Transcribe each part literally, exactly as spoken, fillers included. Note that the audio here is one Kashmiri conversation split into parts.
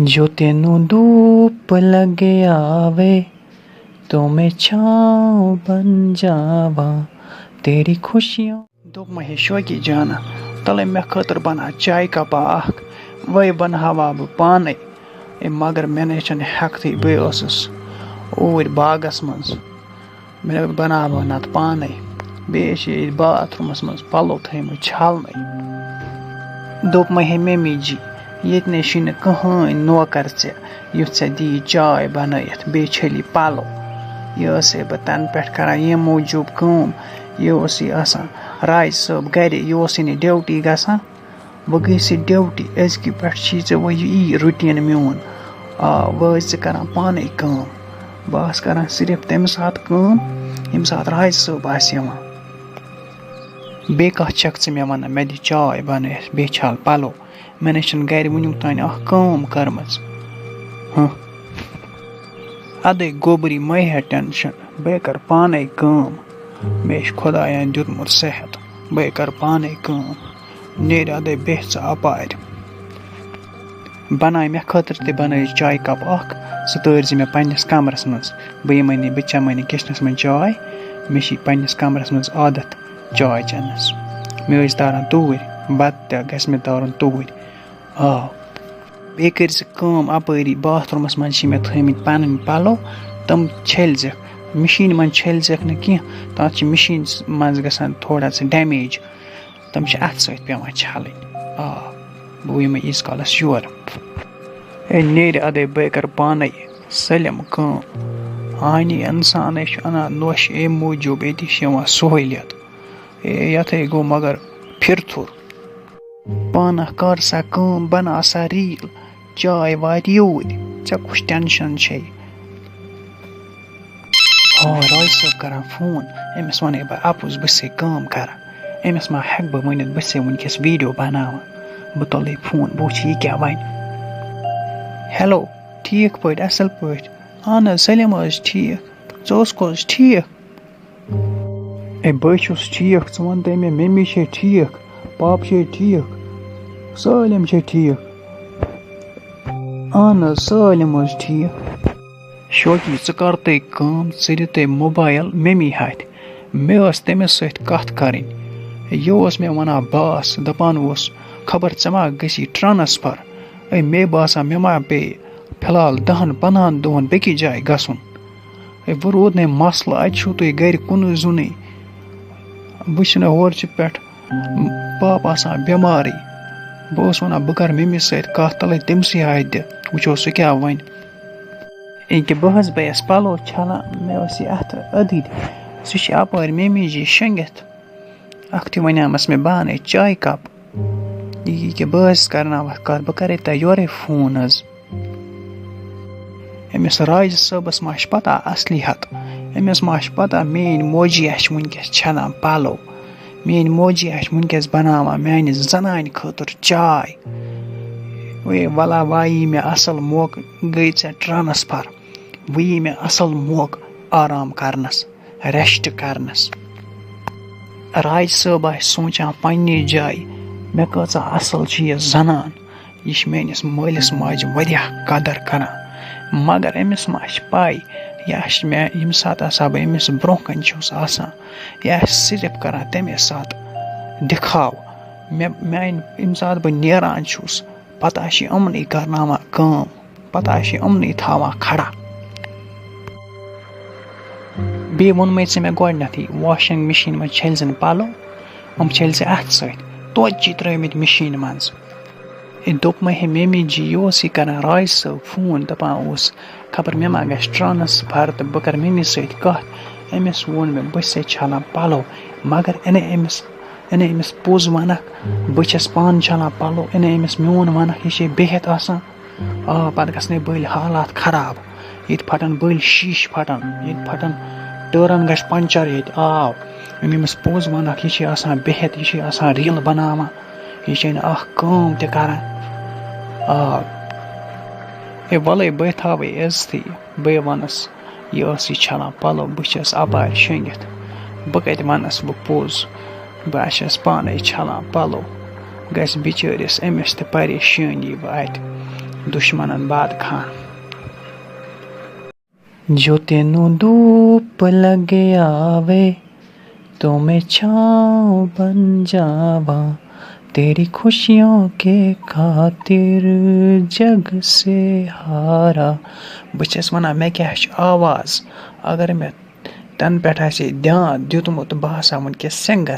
جو تینوں دھوپ لگ آوے تو میں چھاؤں بن جاواں تیری خوشیوں۔ دوٚپمَے ہے شوقی جانہ، تَلَے مےٚ خٲطرٕ بَناو چایہِ کَپا اَکھ، وۄنۍ بَناوہا بہٕ پانَے۔ اے مگر مےٚ نَے چھَنہٕ ہٮ۪کتھٕے، بہٕ اوسُس اوٗرۍ باغَس منٛز، مےٚ بَناوہا نَتہٕ پانَے۔ بیٚیہِ چھِ ییٚتہِ باتھ روٗمَس منٛز پَلو تھٲیمٕتۍ چھَلنَے۔ دوٚپمَے ہے ممی جی، ییٚتہِ نَے چھِنہٕ کٕہٕنۍ نوکَر ژےٚ، یُتھ ژےٚ دِیہِ چاے بَنٲیِتھ، بیٚیہِ چھٔلی پَلو۔ یہِ ٲسَے بہٕ تَنہٕ پٮ۪ٹھ کَران ییٚمہِ موٗجوٗب کٲم، یہِ اوس یہِ آسان راج صٲب گَرِ، یہِ اوسُے نہٕ ڈیوٹی گژھان۔ وۄنۍ گٔے سُہ ڈیوٹی، أزکہِ پٮ۪ٹھ چھی ژےٚ وۄنۍ یہِ یی روٹیٖن میون۔ آ، وۄنۍ ٲسۍ ژٕ کَران پانَے کٲم۔ بہٕ آس کَران صرف تَمہِ ساتہٕ کٲم، ییٚمہِ ساتہٕ راج صٲب آسہِ یِوان۔ بیٚیہِ کَتھ چھَکھ ژٕ مےٚ وَنان، مےٚ دِ چاے بَنٲیِتھ، بیٚیہِ چھَل پَلو۔ مےٚ نَے چھَنہٕ گَرِ وٕنیُک تام اَکھ کٲم کٔرمٕژ۔ ہہ۔ اَدَے گوٚبری، مَے ہےٚ ٹٮ۪نشَن، بہٕ کَرٕ پانَے کٲم۔ مےٚ چھُ خۄدایَن دیُتمُت صحت، بہٕ کَرٕ پانَے کٲم۔ نیرِ اَدَے بیٚہہ ژٕ اَپارِ۔ بَناے مےٚ خٲطرٕ تہِ بَنٲیِو چایہِ کَپ اَکھ، سُہ تٲرۍ زِ مےٚ پنٛنِس کَمرَس منٛز۔ بہٕ یِمَے نہٕ، بہٕ چَمَے نہٕ کِچنَس منٛز چاے، مےٚ چھِ پنٛنِس کَمرَس منٛز عادت چاے چٮ۪نَس۔ مےٚ ٲسۍ تاران توٗرۍ، بَتہٕ تہِ گژھِ مےٚ تارُن توٗرۍ۔ آ۔ بیٚیہِ کٔرۍ زِ کٲم، اَپٲری باتھ روٗمَس منٛز چھِ مےٚ تھٲیمٕتۍ پَنٕنۍ پَلو، تِم چھٔلۍ زِکھ۔ مِشیٖنہِ منٛز چھٔلۍ زِکھ نہٕ کینٛہہ، تَتھ چھِ مِشیٖنہِ منٛز گژھان تھوڑا سا ڈیمیج۔ تِم چھِ اَتھٕ سۭتۍ پٮ۪وان چھَلٕنۍ۔ آ، بہٕ یِمَے ییٖتِس کالَس یورٕ۔ اے نیرِ اَدَے، بہٕ کَرٕ پانَے سٲلِم کٲم۔ آنی اِنسانَے چھُ اَنان نوٚش اَمہِ موٗجوٗب، ییٚتہِ چھِ یِوان سہوٗلیت۔ اے، یَتھٕے گوٚو مگر پھِرتھُر۔ پانہ کر سا کٲم، بناو سا ریٖل، چاے واتہِ یوٗرۍ، ژےٚ کُس ٹٮ۪نشَن چھے؟ ہا، راج صٲب کران فون، أمِس وَنے بہٕ اَپُز، بہٕ چھسے کٲم کران، أمِس ما ہٮ۪کہٕ بہٕ ؤنِتھ، بہٕ چھسے وٕنکیٚس ویٖڈیو بناوان، بہٕ تُلے فون، بہٕ وٕچھِ یہِ کیٛاہ وَنہِ۔ ہیلو، ٹھیٖک پٲٹھۍ، اَصٕل پٲٹھۍ؟ اہن حظ، سٲلِم حظ ٹھیٖک، ژٕ اوسکھ حظ ٹھیٖک؟ اے، بہٕ چھُس ٹھیٖک، ژٕ وَن تہٕ مےٚ، ممی چھے ٹھیٖک، پاپہٕ چھے ٹھیٖک، سٲلِم چھے ٹھیٖک؟ اہن حظ، سٲلِم حظ ٹھیٖک۔ شوقی، ژٕ کر تہٕ کٲم، ژٕ دِ تہٕ موبایل ممی ہَتھِ۔ مےٚ ٲس تٔمِس سۭتۍ کَتھ کَرٕنۍ۔ یہِ اوس مےٚ وَنان باس، دَپان اوس، خبر ژےٚ ما گژھی ٹرانسفر۔ اے، مےٚ باسان، مےٚ ما پیٚیہِ فی الحال دَہَن پنٛدہَن دۄہَن بیٚکِس جایہِ گژھُن۔ ہے، وۄنۍ روٗد نے مسلہٕ، اَتہِ چھُو تُہۍ گَرِ کُنُے زوٚنُے۔ بہٕ چھُس نہٕ ہورٕ چھِ پٮ۪ٹھ پاپہٕ آسان بٮ۪مارٕے۔ بہٕ اوسُس وَنان، بہٕ کَرٕ مٔمی سۭتۍ کَتھ، تَلَے تٔمۍ سٕے آتھِ دِ، وٕچھو سُہ کیٛاہ وَنہِ۔ ییٚکیٛاہ بہٕ حظ بَیَس پَلو چھَلان، مےٚ ٲس یہِ اَتھٕ أدٕرۍ۔ سُہ چھِ اَپٲرۍ مٔمی جی شۄنٛگِتھ۔ اَکھتُے وَنیٛامَس مےٚ، بہٕ اَنَے چایہِ کَپ۔ ییٚکیٛاہ بہٕ حظ کَرناوَتھ کَتھ، بہٕ کَرَے تۄہہِ یورَے فون حظ۔ أمِس راجہِ صٲبَس ما چھِ پَتہ اَصلی ہَتہٕ؟ أمِس ما چھِ پَتہ میٛٲنۍ موجی ہا چھِ وٕنکیٚس چھَلان پَلو؟ میٛٲنۍ موجی ہا چھِ وٕنکیٚس بَناوان میٛانہِ زَنانہِ خٲطرٕ چاے۔ وے وَلا وایی مےٚ اَصٕل موقعہٕ، گٔے ژےٚ ٹرٛانَسفَر۔ وۄنۍ یی مےٚ اَصٕل موقعہٕ آرام کَرنَس، ریسٹ کَرنَس۔ راج صٲب آسہِ سونٛچان پنٛنہِ جایہِ، مےٚ کۭژاہ اَصٕل چھِ یہِ زَنان۔ یہِ چھِ میٛٲنِس مٲلِس ماجہِ واریاہ قدر کَران، مگر أمِس ما چھِ پَے، یہِ آسہِ مےٚ، ییٚمہِ ساتہٕ ہسا بہٕ أمِس برٛونٛہہ کَنہِ چھُس آسان، یہِ آسہِ صرف کَران تَمے ساتہٕ دِکھاو۔ مےٚ، میٛانہِ، ییٚمہِ ساتہٕ بہٕ نیران چھُس، پَتہٕ آسہِ یہِ یِمنٕے کَرناوان کٲم، پَتہٕ آسہِ یہِ یِمنٕے تھاوان کھڑا۔ بیٚیہِ ووٚنمَے ژےٚ مےٚ گۄڈٕنٮ۪تھٕے، واشنگ مِشیٖن منٛز چھٔلۍ زَن پَلو، یِم چھٔلۍ زِ اَتھٕ سۭتۍ، توتہِ چھِ ترٛٲومٕتۍ مِشیٖنہِ منٛز۔ أمۍ دوٚپمَے ہے ممی جی، یہِ اوس یہِ کران راج صٲب فون، دَپان اوس، خبر مےٚ ما گژھِ ٹرانسفر تہٕ بہٕ کرٕ ممی سۭتۍ کَتھ۔ أمِس ووٚن مےٚ، بہٕ چھسے چھلان پَلو، مگر أنے أمِس، أنے أمِس پوٚز وَنکھ، بہٕ چھَس پانہٕ چھلان پَلو، أنے أمِس میون وَنکھ، یہِ چھے بِہِتھ آسان۔ آ، پَتہٕ گژھنَے بٔلۍ حالات خراب، ییٚتہِ پھٹن بٔلۍ شیٖشہٕ پھٹن، ییٚتہِ پھٹن ٹٲرَن گژھِ پنچر ییٚتہِ۔ آو، أمۍ أمِس پوٚز وَنکھ، یہِ چھے آسان بِہِتھ، یہِ چھے آسان ریٖلہٕ بَناوان۔ یہِ چھے نہٕ اَکھ کٲم تہِ کَران۔ آ۔ ہے وَلَے، بہٕ تھاوَے عزتٕے، بہٕ وَنَس، یہِ ٲس یہِ چھَلان پَلو، بہٕ چھَس اَپارِ شۄنٛگِتھ، بہٕ کَتہِ وَنَس وۄنۍ پوٚز؟ بہٕ ہا چھَس پانَے چھَلان پَلو، گژھِ بِچٲرِس أمِس تہِ پریشٲنی وۄنۍ اَتہِ۔ دُشمنن باد خان۔ جو تینوں دھوپ لگ آوے تو میں چھاؤں بن جاواں، تیری خوشیوں کے خاطر جگ سے ہارا۔ بہٕ چھَس وَنان، مےٚ کیٛاہ چھِ آواز؟ اگر مےٚ تَنہٕ پٮ۪ٹھ آسہِ ہے دھیان دیُتمُت، بہٕ آسہٕ ہا وٕنکیٚس سِنٛگَر۔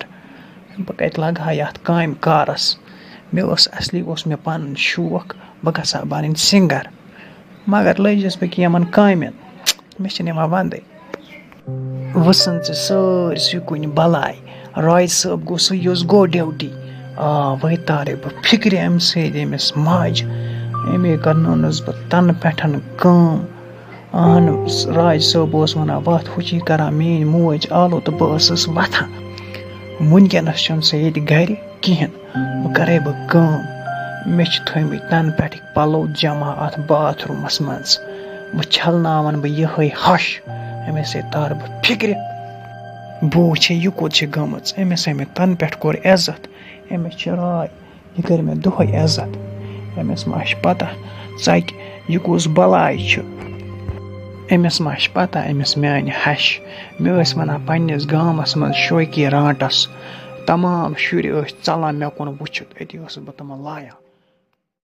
بہٕ کَتہِ لاگہٕ ہا یَتھ کامہِ کارَس؟ مےٚ اوس اَصلی اوس مےٚ پَنُن شوق، بہٕ گژھٕ ہا بَنٕنۍ سِنٛگَر۔ مگر لٔجِس بہٕ کینٛہہ یِمَن کامٮ۪ن، مےٚ چھِنہٕ یِوان وَندٕے۔ وٕژھٕن ژٕ سٲرسٕے کُنہِ بَلاے۔ راج صٲب گوٚو سُہ یُس گوٚو ڈیوٹی۔ آ، وۄنۍ تارے بہٕ فِکرِ اَمہِ سۭتۍ أمِس ماجہِ۔ أمے کَرنٲونَس بہٕ تَنہٕ پٮ۪ٹھ کٲم۔ اہن، راج صٲب اوس وَنان، "وَتھ ہُہ چھُے کَران میٛٲنۍ موج آلو تہٕ بہٕ ٲسٕس وَتھان۔ وٕنکیٚنَس چھَنہٕ سۄ ییٚتہِ گَرِ کِہیٖنۍ۔ وۄنۍ کَرَے بہٕ کٲم، مےٚ چھِ تھٲومٕتۍ تَنہٕ پٮ۪ٹھٕکۍ پَلو جمع اَتھ باتھ روٗمَس منٛز۔ وۄنۍ چھَلناوَن بہٕ یِہوٚے ہَش، أمِس سۭتۍ تارٕ بہٕ فِکرِ۔ بہٕ وٕچھے یہِ کوٚت چھِ گٔمٕژ، أمِس ہے مےٚ تَنہٕ پٮ۪ٹھ کوٚر عزت، أمِس چھِ راے۔" یہِ کَرِ مےٚ دۄہَے عزت۔ أمِس ما چھِ پَتہ ژَکہِ یہِ کُس بَلاے چھُ؟ أمِس ما چھِ پَتہ أمِس میٛانہِ ہَشہِ؟ مےٚ ٲسۍ وَنان پنٛنِس گامَس منٛز شوقی رانٛٹَس، تمام شُرۍ ٲسۍ ژَلان مےٚ کُن وٕچھِتھ، أتی ٲسٕس بہٕ تِمَن لایان۔